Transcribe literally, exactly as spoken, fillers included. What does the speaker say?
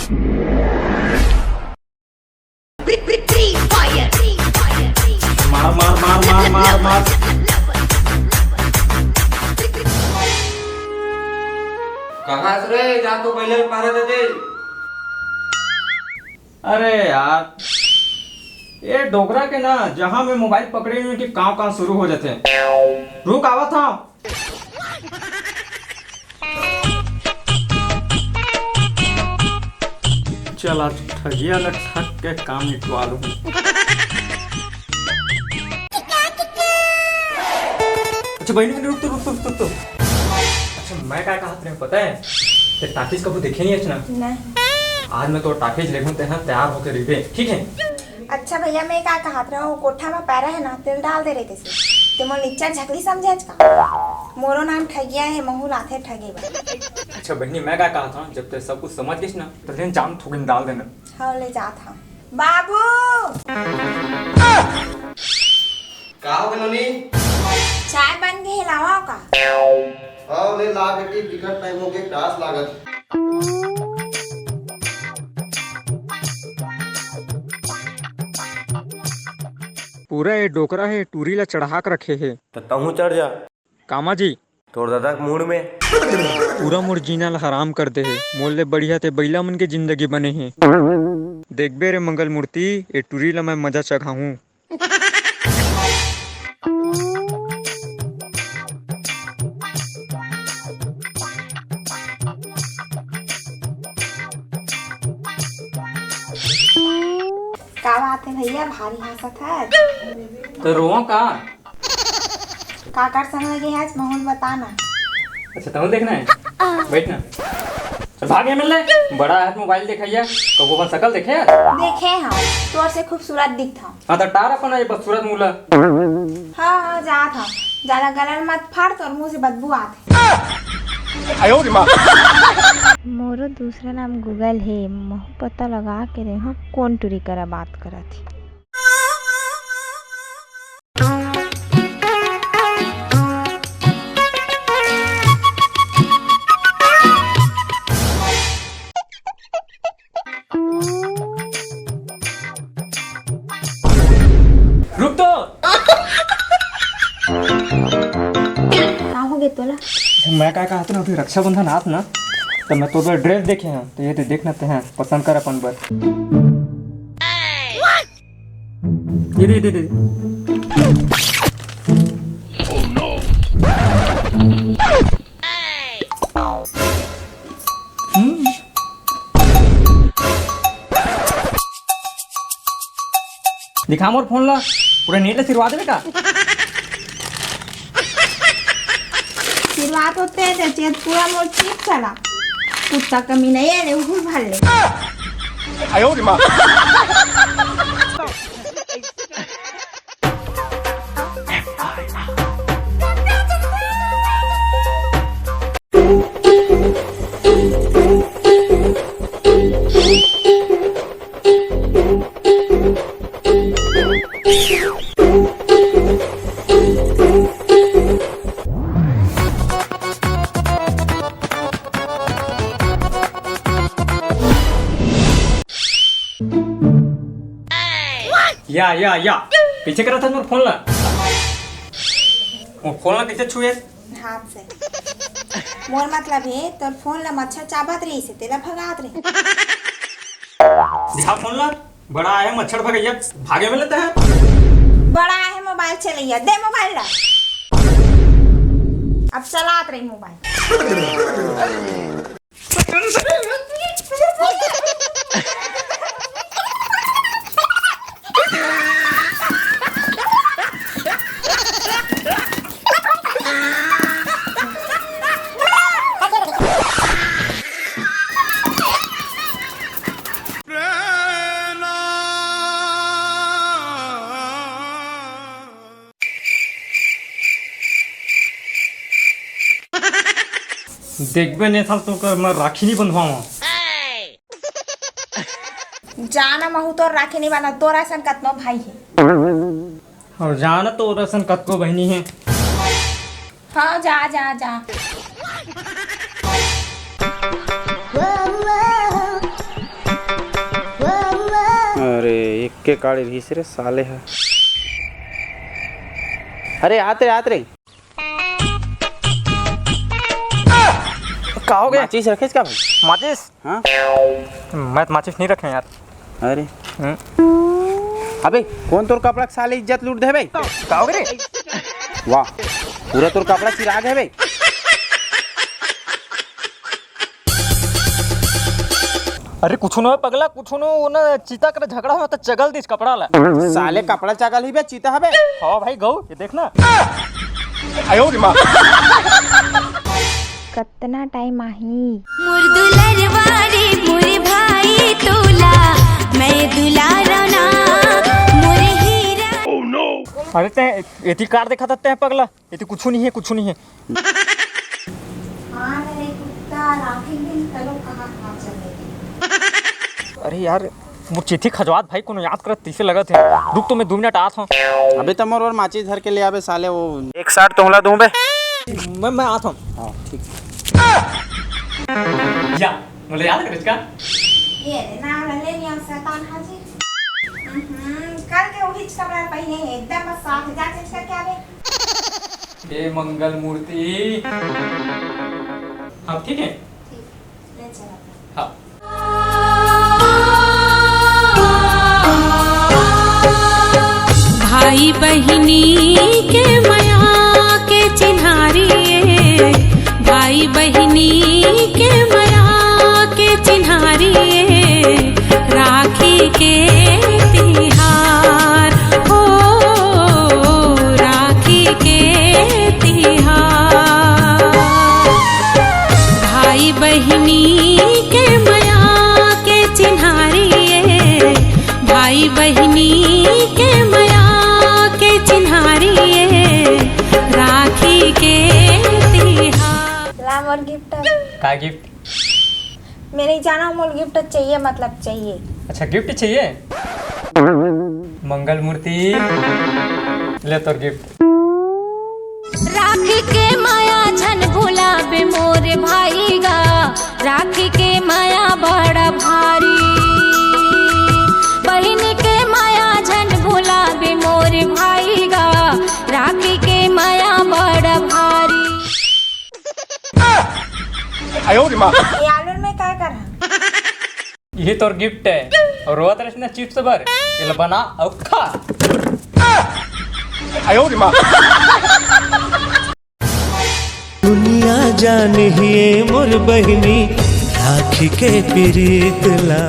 मार, मार, मार, मार, मार, मार। कहाँ से रे? जा तो पहले पहरा दे दे। अरे यार, ये डोकरा के ना, जहाँ मैं मोबाइल पकड़े हुए कि कांव कांव शुरू हो जाते हैं। रुक, आवत हँव। चल, आज ठगिया ला ठग के काम निपटवा लूँ। अच्छा बहिनी, बहिनी, रुक तो, रुक तो, रुक तो, रुक तो। अच्छा, मैं का कहत रहेंव पता है? ते टाकीज कभू देखे नहीं हस ना? नहीं। आज मैं तोर टाकीज लेगहूँ, तेहा तैयार होके रहिबे, ठीक है? अच्छा भैया, मैं का कहत रहेंव, वो कोठा म पैरा है ना, तेला डाल दे रहितेस। ते मोला निच्चट झकली समझेच का? मोरो नाम ठगिया है, महूँ ल आथे ठगे बर। अच्छा बहिनी, मैं का कहत हँव, जब ते सब कुछ समझ गेस ना, त ले जा न थोकिन डाल देना। हाँ, ले जात हँव। बाबू! का हो गे नोनी? चाय बन गे हे, लावा का? हाँ, ले ला बेटी, बिकट टाइम हो गे, प्यास लागत। पूरा ये डोकरा हे, टूरी ला चढ़ा के रखे हे। त तहूँ चढ़ जा। कामा जी? तोर ददा के मुड़ में। पूरा मोर जीना ला हराम कर दे हे। मोर ले बढ़िया ते बइला मन के जिंदगी बने हे। देखबे रे मंगल मूर्ति, ए टूरी ला मैं मजा चघाहूँ। का बात है भैया, भारी हंसत है? तो रोवा का? काकर संग लगे है आज, महूँ ल बता ना। अच्छा, तहूँ देखना है? बैठ ना। चल, भाग यहाँ ले। बड़ा है, मोबाइल देखइया। कभू अपन शकल देखे है? देखे हँव, तोर से खूबसूरत दिखत हँव। हाँ, तो टार अपन ये बदसूरत मुँह ला। हाँ, हाँ, जात हँव। ज्यादा गला ल मत फाड़, तोर मुँह से बदबू आत हे। मोरो दूसरा नाम Google हे, महूँ पता लगा के रेहेंव कोन टूरी करा बात करत हे। रुक तो। का हो गे तोला? मैं का कहत रहेंव, अभी रक्षाबंधन आत ना, त मैं तोर बर ड्रेस देखे हँव, त ये दे, देख ना तेहा, पसंद कर अपन बर। ये दे, ये दे, ये दे। हम्म। दिखा मोर फोन ला, पूरा नेट ला सिरवा देबे का? सिरवा तो ते दे, चेत पूरा मोर चिप चला। कुत्ता कमी नहीं है रे, उहुर भर ले। या, या, या। कइसे करत हस मोर फोन ला? मोर फोन ला कइसे छुए? हाथ से। मोर मतलब हे, तोर फोन ला मच्छर चाबत रहिस हे, तेला भगात रहे। दिखा फोन ला। बड़ा आहे मच्छर भगैया, भागे में लेते हैं। बड़ा आहे मोबाइल चलैया, दे मोबाइल ला। अब चलात रही मोबाइल। देखबे ने साल तो कर मैं राखी नहीं बंधवावा। जाना महू तोर राखी नहीं बंधा, तोर असन कतनो भाई हे। और जाना तोर असन कतको बहिनी हे। हाँ, जा, जा, जा। के काड़ी रहिस रे साले ह। अरे आत रे, आत रे। का हो गया? माचिस रखेस का भाई? माचिस? हाँ। मैं तो माचिस नहीं रखे यार। अरे। हम्म। अबे, कौन तोर कपड़ा के साले इज्जत लूट देबे? का हो गया रे? वाह, पूरा तोर कपड़ा चिरा गे बे। अरे कुछ नो हे पगला, कुछ नो, वो ना चीता कर झगड़ा हो तो चगल दिस कपड़ा ला। साले कपड़ा चगल ही बे, चीता हबे। हाँ भाई गौ, ये देखना। कतना टाइम आही? मोर दुलरवा रे मोर भाई तोला, मैं दुलारा ना मोर हीरा। अरे ते एती कार देखा था ते पगला, एती कुछ नहीं है, कुछ नहीं है। हाँ रे कुत्ता, राखी दिन तलो कहाँ कहाँ चले गए? अरे यार, मोर चिट्ठी खजवात भाई, कोनो याद करत तइसे लगत हे। रुक तो मैं दू मिनट आत हूँ। अबे त मोर बर माचिस धर के ले आबे साले, वो एक साठ तोहला दूं बे। मैं, मैं आत हूँ। हाँ, ठीक। या, मोला याद करेस का? ये रे, नाम ले लिया शैतान हाजी। हम्म, कल के वही कपड़ा पहने हैं, एकदम बस साथ जा चेंज करके आवे। हे मंगल मूर्ति। हाँ, ठीक है। ठीक, ले चला। हाँ। भाई बहिनी के मया के चिन्हारी ए, भाई बहिनी के मया के चिन्हारी ए, राखी के तिहार हो, राखी के तिहार। भाई बहिनी के मया के चिन्हारी ए, भाई बहिनी के मया के चिन्हारी ए, राखी के तिहार। ला मोर गिफ्ट। का गिफ्ट? मैं नहीं जाना, मोर गिफ्ट चाहिए, मतलब चाहिए। अच्छा, गिफ्ट चाहिए? मंगल मूर्ति, ले तोर गिफ्ट। राखी के माया झन भुलाबे मोर भाई गा, राखी के माया बड़ा भारी। बहिन के माया झन भुलाबे मोर भाई गा, राखी के माया बड़ा भारी। ये आलू में का कर? ये तोर गिफ्ट है, और रोवत रहिस ना चिप्स बर, एला बना अउ खा। दुनिया जान ही ए मोर बहिनी, राखी के पीरीत ला।